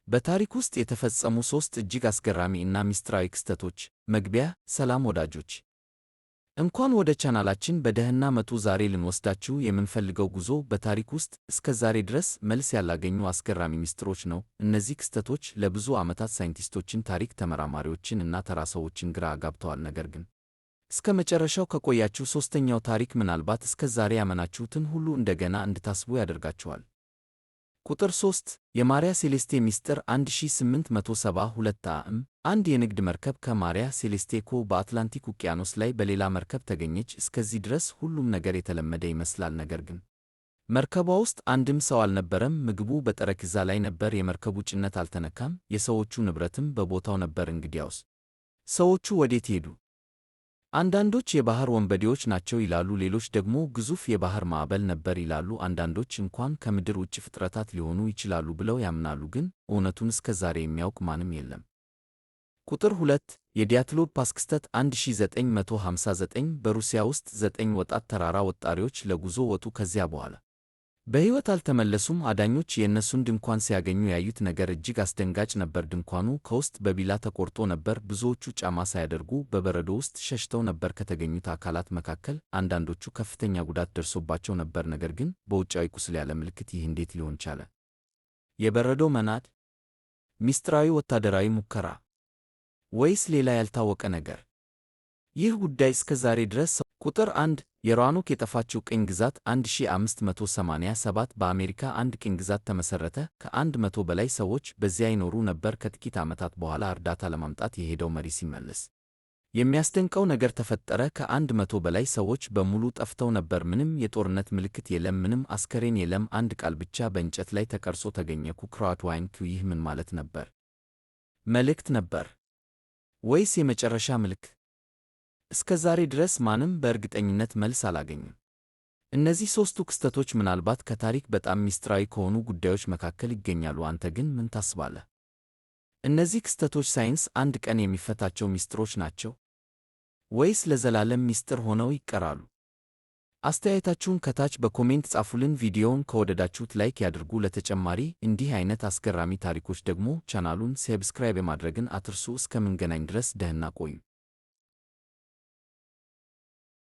በታሪክ ውስጥ የተፈጸሙ ሦስት እጅግ አስገራሚ እና ምስጢራዊ ክስተቶች። መግቢያ። ሰላም ወዳጆች፣ እንኳን ወደ ቻናላችን በደህና መጡ። ዛሬ ልንወስዳችሁ የምንፈልገው ጉዞ በታሪክ ውስጥ እስከ ዛሬ ድረስ መልስ ያላገኙ አስገራሚ ምስጢሮች ነው። እነዚህ ክስተቶች ለብዙ ዓመታት ሳይንቲስቶችን፣ ታሪክ ተመራማሪዎችን እና ተራ ሰዎችን ግራ አጋብተዋል። ነገር ግን እስከ መጨረሻው ከቆያችሁ ሦስተኛው ታሪክ ምናልባት እስከ ዛሬ ያመናችሁትን ሁሉ እንደገና እንድታስቡ ያደርጋችኋል። ቁጥር 3፣ የማሪያ ሴሌስቴ ሚስጥር። 1872 ዓ.ም አንድ የንግድ መርከብ ከማሪያ ሴሌስቴ ኮ በአትላንቲክ ውቅያኖስ ላይ በሌላ መርከብ ተገኘች። እስከዚህ ድረስ ሁሉም ነገር የተለመደ ይመስላል። ነገር ግን መርከቧ ውስጥ አንድም ሰው አልነበረም። ምግቡ በጠረጴዛ ላይ ነበር። የመርከቡ ጭነት አልተነካም። የሰዎቹ ንብረትም በቦታው ነበር። እንግዲያውስ ሰዎቹ ወዴት ሄዱ? አንዳንዶች የባህር ወንበዴዎች ናቸው ይላሉ፣ ሌሎች ደግሞ ግዙፍ የባህር ማዕበል ነበር ይላሉ። አንዳንዶች እንኳን ከምድር ውጭ ፍጥረታት ሊሆኑ ይችላሉ ብለው ያምናሉ። ግን እውነቱን እስከ ዛሬ የሚያውቅ ማንም የለም። ቁጥር 2፣ የዲያትሎቭ ፓስ ክስተት። 1959 በሩሲያ ውስጥ ዘጠኝ ወጣት ተራራ ወጣሪዎች ለጉዞ ወጡ። ከዚያ በኋላ በሕይወት አልተመለሱም። አዳኞች የእነሱን ድንኳን ሲያገኙ ያዩት ነገር እጅግ አስደንጋጭ ነበር። ድንኳኑ ከውስጥ በቢላ ተቆርጦ ነበር። ብዙዎቹ ጫማ ሳያደርጉ በበረዶ ውስጥ ሸሽተው ነበር። ከተገኙት አካላት መካከል አንዳንዶቹ ከፍተኛ ጉዳት ደርሶባቸው ነበር፣ ነገር ግን በውጫዊ ቁስል ያለ ምልክት። ይህ እንዴት ሊሆን ቻለ? የበረዶ መናድ? ምስጢራዊ ወታደራዊ ሙከራ? ወይስ ሌላ ያልታወቀ ነገር? ይህ ጉዳይ እስከ ዛሬ ድረስ። ቁጥር 1፣ የሮአኖክ የጠፋችው ቅኝ ግዛት። 1587 በአሜሪካ አንድ ቅኝ ግዛት ተመሠረተ። ከ100 በላይ ሰዎች በዚያ ይኖሩ ነበር። ከጥቂት ዓመታት በኋላ እርዳታ ለማምጣት የሄደው መሪ ሲመለስ የሚያስደንቀው ነገር ተፈጠረ። ከ100 በላይ ሰዎች በሙሉ ጠፍተው ነበር። ምንም የጦርነት ምልክት የለም፣ ምንም አስከሬን የለም። አንድ ቃል ብቻ በእንጨት ላይ ተቀርጾ ተገኘ፦ ኩክራት ዋይን። ይህ ምን ማለት ነበር? መልእክት ነበር ወይስ የመጨረሻ ምልክት? እስከ ዛሬ ድረስ ማንም በእርግጠኝነት መልስ አላገኘም። እነዚህ ሦስቱ ክስተቶች ምናልባት ከታሪክ በጣም ምስጢራዊ ከሆኑ ጉዳዮች መካከል ይገኛሉ። አንተ ግን ምን ታስባለህ? እነዚህ ክስተቶች ሳይንስ አንድ ቀን የሚፈታቸው ምስጢሮች ናቸው ወይስ ለዘላለም ምስጢር ሆነው ይቀራሉ? አስተያየታችሁን ከታች በ comment ጻፉልን። ቪዲዮውን ከወደዳችሁት like ያድርጉ። ለተጨማሪ እንዲህ አይነት አስገራሚ ታሪኮች ደግሞ ቻናሉን subscribe ማድረግን አትርሱ። እስከምንገናኝ ድረስ ደህና ቆዩ።